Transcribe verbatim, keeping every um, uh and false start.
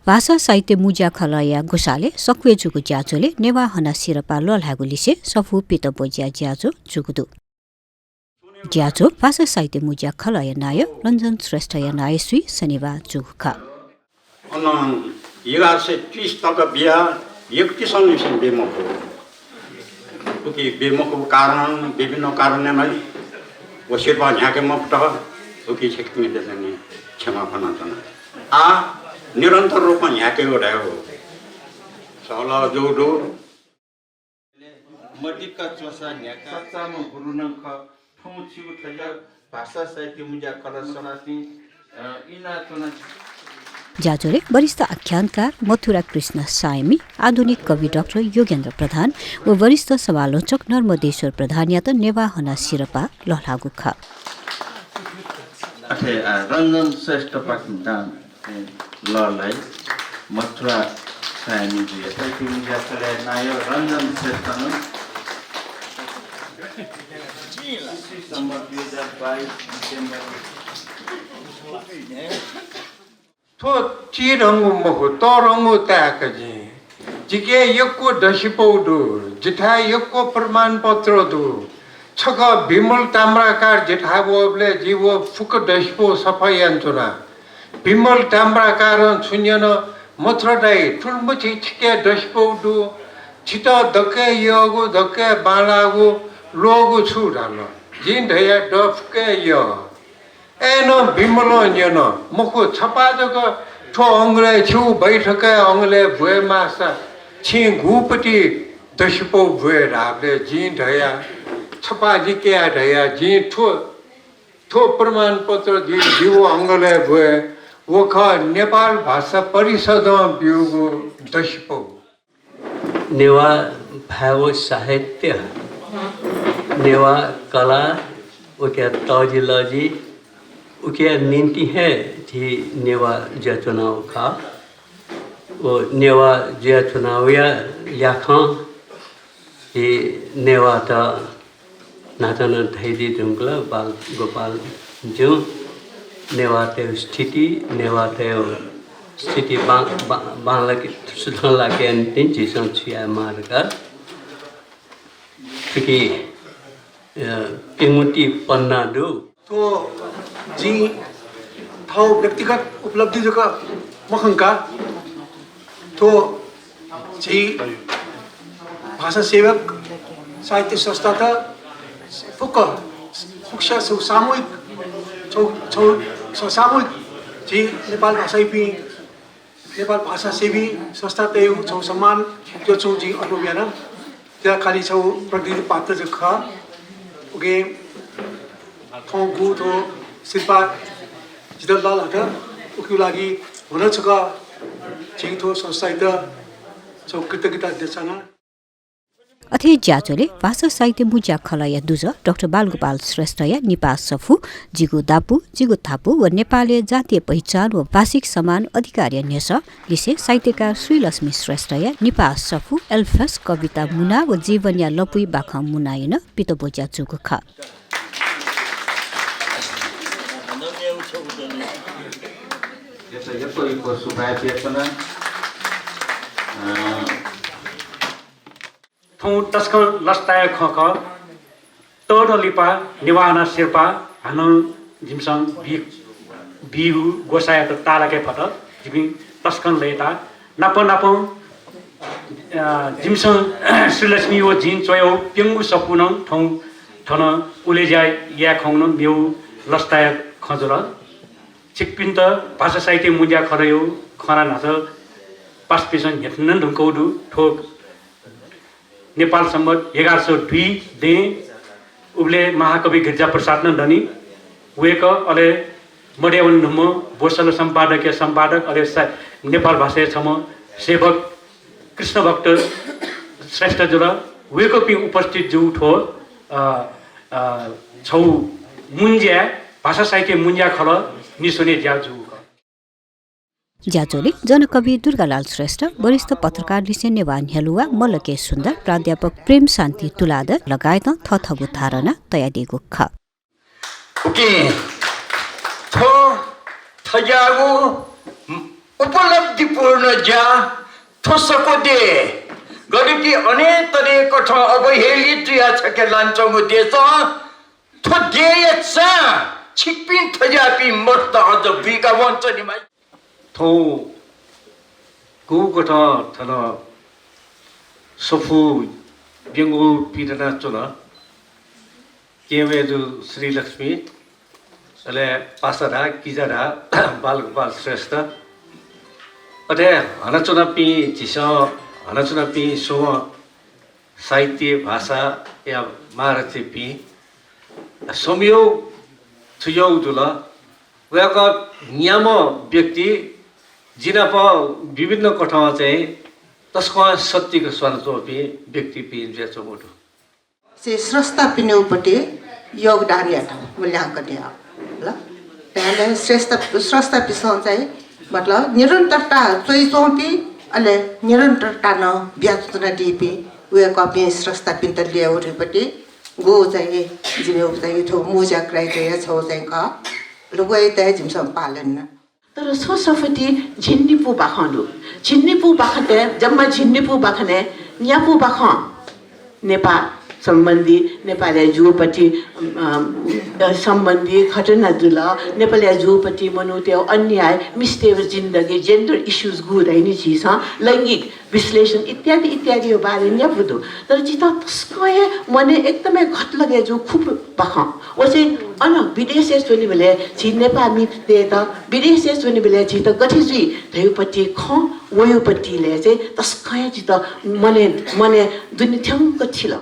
भाषा साहित्य मुंज्या खलःया ग्वसालय् सक्वय् जूगु ज्याझ्वलय् नेवाः हना सिरपाः लःल्हायेगु लिसे सफू पितब्वज्या ज्याझ्वः जूगु दु। ज्याझ्वः भाषा साहित्य मुंज्या खलःया नायः रञ्जन श्रेष्ठया नायःसुइ शनिबाः जूगु खः। अन एघार सय तीस तक बिया, एकतीसंनिसें बी मखु। उकी बी मखु कारण, विभिन्न कारणले नै व सिरपाः न्ह्याके मफुत। उकी छिकपिन्त चाहिँ क्षमा कनाच्वना। आ निरन्तर रूपमा न्ह्याकेगु धायेगु सहलह जूगु दु। मदिक्क च्वसा न्ह्याका। सच्चाम्ह गुरु नं खः। थौं छिगु थज्याःगु भाषा साहित्य मुंज्या खलः सभासिं, अ, इनाच्वना। ज्याझ्वलय् वरिष्ठ आख्यानकार मथुरा कृष्ण सायमि, आधुनिक कवि डाक्टर योगेन्द्र प्रधान व वरिष्ठ समालोचक नर्मदेश्वर प्रधानयात नेवाः हना सिरपाः लःल्हाःगु खः। अथे, अ, रञ्जन श्रेष्ठपाखें दां लःल्हाइ। मथुरा सायमिजुया साहित्य मुंज्या खलःया नायः रञ्जन श्रेष्ठं। इस्वी सम्बत दुई हजार बाइस डिसेम्बर। थ्व चिधंगु मखु, तःधंगु ताय्‌का जिं। जिके यक्व दसिपौ दु, जिथाय् यक्व प्रमाणपत्र दु। छकः विमल ताम्राकार जिथाय् वःबलय् जि व फुक्क दसिपौ सफा यानाच्वना। विमल ताम्राकारं छु न्यन, मथुरा दाइ, थुलिमछि छिके दसिपौ दु, छितः दकय् यःगु, दकय् बांलाःगु, ल्वःगु छु धाल। जिं धया, द फुक्कय् यः। अय्‌नं विमलं न्यन, मखु, छपा जक थ्व अंगलय्, छिगु बैठकय् अंगलय् ब्वयेमाःसा छिं गुपति दसिपौ ब्वये धाःबलय् जिं धया, छपा जिं कया धया, जिं थ्व, थ्व प्रमाणपत्र जिं जिगु अंगलय् ब्वये, व खः नेपाल भाषा परिषदं ब्यूगु दसिपौ। नेवाः भाय् व साहित्य, नेवाः कला, उकिया तजिलजि, उकिया निंतिं हे झी नेवाः जुयाच्वनागु खः। व नेवाः जुयाच्वनागुया ल्याखं झी नेवाःत न्हाचः नं धयादी धुंकल बाल गोपाल ज्यू, नेवाःतय् स्थिति, नेवाःतय् स्थिति बां-, बां-, बांलाके, सुथां लाकेया निंतिं झीसं छु यायेमाः धकाः। थुकी, अ, प्यंगू ति पन्ना दु। थ्व जिं थःगु व्यक्तिगत उपलब्धि जक मखंका, थ्व झी भाषा सेवक साहित्य संस्थात फुक्क, फुक्कसिया छगू सामूहिक, छगू, छगू, छगू सामूहिक झी नेपाल भाषाइपिं, नेपाल भाषा सेवी संस्थातय् छगू सम्मान, थ्व छगू जिं अनुभव याना। थ्व खालि छगू प्रतिनिधि पात्र जक खः। उकिं थौंकू थ्व सिरपाः जितः लःल्हात। उकिया लागि हानं छकः झी थ्व संस्थायात छगू कृतज्ञता देछाना। अथे ज्याझ्वलय् भाषा साहित्य मुंज्या खलःया दुजः डाक्टर बालगोपाल श्रेष्ठया निपाः सफू जिगु दापू, जिगु थापू व नेपालय् जातीय पहिचान व भाषिक समान अधिकारया न्ह्यसः लिसे साहित्यकार श्रीलक्ष्मी श्रेष्ठया निपाः सफू एल्फस कविता मुना व जीवनया लँपुइ बाखं मुनाया नं पितब्वज्या जूगु खः। यक्व यक्व सुभाय् बियाच्वना। अ, थौं तसकं लसताया खँ खः। तःदँ लिपा नेवाः हना सिरपाः हानं जिमिसं बी-, बीगु ग्वसाःयात ताःलाके फत। जिपिं तसकं लय्ताः। नाप नापं, अ, जिमिसं श्रीलक्ष्मी व जिं च्वयागु प्यंगू सफू नं थौं थन उलेज्या याये खंगु नं मेगु लसताया खँ जुल। छिकपिन्त भाषा साहित्य मुंज्या खलःयागु खँ ल्हानाच्वना। पासापिंसं न्ह्यथना धुंकूगु दु। थ्व नेपाल सम्बत एघार सय दुई दँय् उबलय् महाकवि गिरिजाप्रसाद नं दनि। वय्कः अले मदयावने धुंम्ह ब्वसल सम्पादकया सम्पादक अले सा-, नेपाल भाषाया छम्ह सेवक कृष्णभक्त श्रेष्ठ जुल। वय्कःपिं उपस्थित जूगु थ्व, अ, अ, छगू मुंज्याय् भाषा साहित्य मुंज्या खलः निस्वने ज्या जूगु खः। ज्याझ्वलय् जनकवि दुर्गालाल श्रेष्ठ, वरिष्ठ पत्रकार लिसें नेवाः न्ह्यलुवा मल्ल के सुन्दर, प्राध्यापक प्रेम शान्ति तुलाधर लगायतं थःथःगु धारणा तयादीगु खः। उकिं थ्व थज्याःगु म-, उपलब्धिपूर्ण ज्या। थ्व सकल देय्, गथे कि अनेक तरे कथं अवहेलित जुया छखे लानाच्वंगु देशं थ्व देय्‌या चां छिकपिं थज्याःपिं मदत अझ बुइका वंच्वनेमाः। थौं गुगु कथं थन सफू ब्यंगु पिदनाच्वन। केहेँ वय्‌जु श्रीलक्ष्मी, अले पासा धा, किजा धा, बालगोपाल श्रेष्ठ। अथे हनाच्वनापिं झीसं हनाच्वनापिं स्वम्ह साहित्य भाषाया महारथीपिं संयोग थुयोग जुल। वय्‌कः न्याम्ह व्यक्ति, जि नाप विभिन्न कथं चाहिँ तसकं सत्तिक स्वानाच्वंपिं व्यक्तिपिं जुयाच्वंगु दु। चाहिँ स्रष्टापिनिगु पति योगदान यात मूल्यांकन याः। ल, अले स्रष्टा, स्रष्टापिसं चाहिँ मतलब निरन्तरता च्वइच्वंपिं, अले निरन्तरता नं बियाच्वनादीपिं वय्‌कःपिं स्रष्टापिन्त ल्यय् वःगु पति गु चाहिँ जिमिगु चाहिँ थ्व मुँज्या criteria छगू चाहिँ खः। ल, वयात हे जिमिसं पालन याना। तर थ्व सफूति झिंनिपू बाखं दु। झिंनिपू बाखंतय्, जम्मा झिंनिपू बाखनय् न्यापू बाखं नेपाः सम्बन्धी, नेपालया जूगु पति, अ, सम्बन्धी घटना जुल, नेपालया जूगु पति मनूतय् अन्याय, मिस्तय् जिन्दगी, gender issues गु धाइ नि झीसं, लैंगिक विश्लेषण इत्यादि इत्यादिया बारे न्यापू दु। तर जितः तसकं हे मनय् एकदमै गत लगे जूगु खुपु बाखं। व चाहिँ अन विदेशय् च्वनेबलय् झी नेपाःमितय्‌त विदेशय् च्वनेबलय् झीत गथे जुइ धइगु पति खँ, वइगु पतिलय् चाहिँ तसकं हे जितः मनय्, मनय् दुने थ्यंक थिल।